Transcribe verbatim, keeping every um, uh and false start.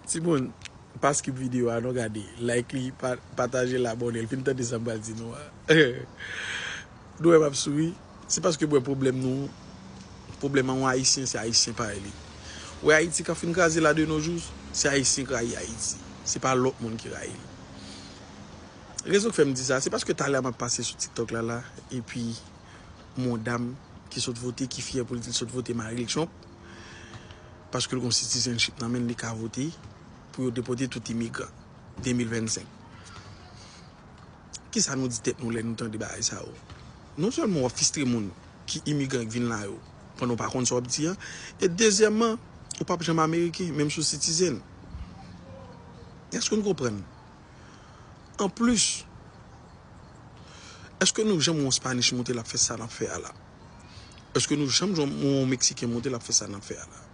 Timoun, pa skip videyo a non, gade, like li, pa, pataje l, abòne l, fin tande sa m pral di nou a. Nou wè m ap souri, se paske m wè pwoblèm nou, pwoblèm an yon Ayisyen, se Ayisyen parèy li. Ou wè Ayiti k ap fin kraze la de nos jours, se Ayisyen k rayi Ayiti. Se pa lòt moun ki rayi l. Rezon k fè m di sa, se paske talè a m ap pase sou TikTok la la, epi m wè yon dam ki sot vote, ki fyè pou l di l sot vote mari l Trump, paske l gon citizenship nan men l, li ka vote pou yo depòte tout imigran de mil vennsenk. Kisa nou di tèt nou lè nou tande bagay sa yo? Non sèlman w ap fistre moun ki imigran k vin la yo, pandan w pa konn sa w ap di a, e dezyèmman, ou p ap janm ameriken, menm si w citizen. Èske nou konprann? Anplis, èske nou janm wè yon Spanish monte l ap fè sa n ap fè a la? Èske nou janm wè yon Meksiken monte l ap fè sa n ap fè a la?